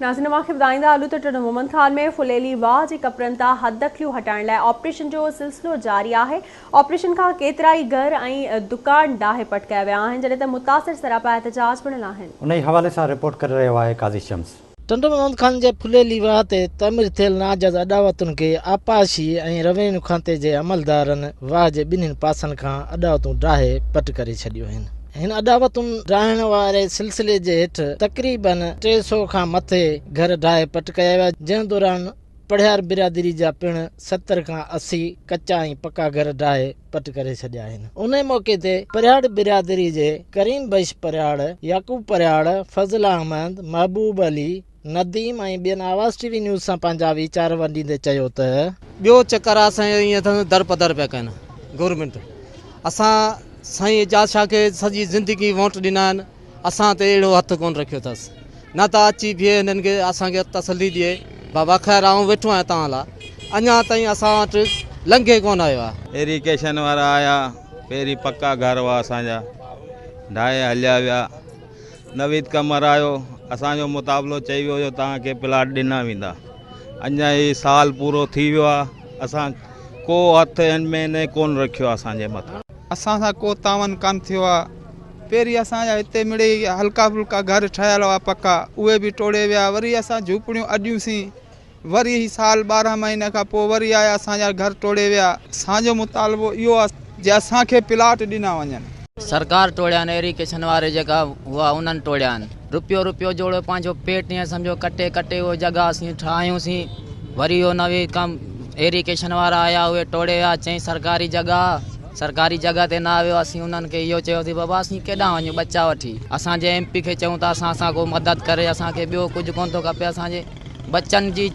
ناظرين اوهان کي ٻڌائيندا هلون ته ٽنڊو محمد خان ۾ ڦليلي واهه جي ڪپرن تان حددخليون هٽائڻ لاء آپريشن جو سلسلو جاري آهي آپريشن کان ڪيترائي گهر ۽ دڪان ڊاهي پٽ ڪيا ويا آهن جڏهن ته متاثر سراپا احتجاج بڻيل آهن. انهي حوالي سان رپورٽ ڪري رهيو آهي قاضي شمس. ٽنڊو محمد خان جي ڦليلي واهه تي تعمير ٿيل ناجائز اڏاوتن کي آبپاشي ۽ روينيو کاتي جي عملدارن واهه جي ٻنهين پاسن کان اڏاوتون ڊاهي پٽ ڪري ڇڏيون آهن. هن اڏاوتن ڊاهڻ واري سلسلي جي هيٺ تقريبن 300 کان مٿي گهر ڊاهي پٽ ڪيا ويا، جنهن دوران پڙهيار برادري جا پڻ 70 کان 80 ڪچا ۽ پڪا گهر ڊاهي پٽ ڪري ڇڏيا آهن. انهي موقعي تي پرهياڙ برادري جي ڪريم بخش پرهياڙ، يعقوب پرهياڙ، فضل احمد، محبوب علي، نديم ۽ ٻين آواز ٽي وي نيوز سان پنهنجا ويچار ونڊيندي چيو ته. ٻيو چڪر آ سائين ائين اٿن در پدر پيا ڪن گورنمينٽ اسان سائين اعجاز شاهه کي سڄي زندگي ووٽ ڏنا آهن اسان تي اهڙو هٿ ڪون رکيو اٿس نه ته اچي بيهي هنن کي اسان کي تسلي ڏئي بابا خير آئون ويٺو آهيان توهان لاء اڃا تائين اسان وٽ لنگهي ڪون آيو آ. ايريگيشن وارا آيا پهرين پڪا گهر هئا اسان جا ڊاهي هليا ويا نويد قمر آيو اسان جو مطابلو چئي ويو جو توهان کي پلاٽ ڏنا ويندا اڃا هي سال پورو ٿي ويو آ اسان ڪو هٿ هن ۾ نه ڪون رکيو آ اسان جي مٿان. اسان سان ڪو تعاون ڪان ٿيو آ پهرين اسان جا هتي مڙئي هلڪا ڦلڪا گهر ٺهيل هئا پڪا اهي به ٽوڙي ويا وري اسان جهوپڙيون اڏيون سين وري هي سال 12 مهيني کان پوء وري آيا اسان جا گهر ٽوڙي ويا. اسان جو مطالبو اهو آ جي اسان کي پلاٽ ڏنا وڃن. سرڪار ٽوڙيا آهن ايريگيشن واري جيڪا هئا انهن ٽوڙيا آهن رپيو رپيو جوڙيو پنهنجو پيٽ ائين سمجهو ڪٽي ڪٽي اهو جڳهه اسين ٺاهيون سين وري اهو نوي ڪم ايريگيشن وارا آيا اهي ٽوڙي ويا چئين سرڪاري جڳهه سرڪاري جڳهه تي نه آيو اسين انهن کي اهو چيوسين بابا اسين ڪيڏانهن وڃون ٻچا وٺي اسان جي ايم پي کي چئون ته اسان سان ڪو مدد ڪري اسان کي ٻيو ڪجهه ڪونه ٿو کپي اسان جي ٻچن جي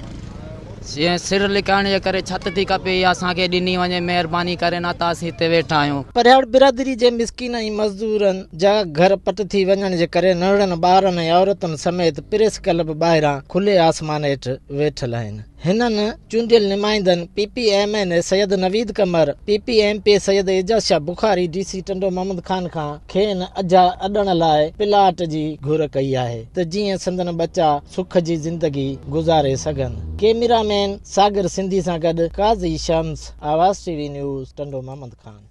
سر لڪائڻ جي ڪري ڇت ٿي کپي اها اسان کي ڏني وڃي مهرباني ڪري نه ته اسين هتي ويٺا آهيون. پرهياڙ برادري جي مسڪين ۽ مزدورن جا گهر پٽ ٿي وڃڻ جي ڪري ننڍڙن ٻارن ۽ عورتن سميت پريس ڪلب ٻاهران کلي آسمان هيٺ ويٺل آهن. هنن چونڊيل نمائندن P P M N A Syed Naveed Qamar, P P M P Syed Ejaz Shah Bukhari, D C Tando Muhammad Khan کان کين اجها اڏڻ لاء پلاٽ جي گهر ڪئي آهي ته جيئن سندن ٻچا سک جي زندگي گذاري سگهن. ڪيميرا مين ساگر سنڌي سان گڏ Qazi Shams, Awaz T V news, Tando Muhammad Khan.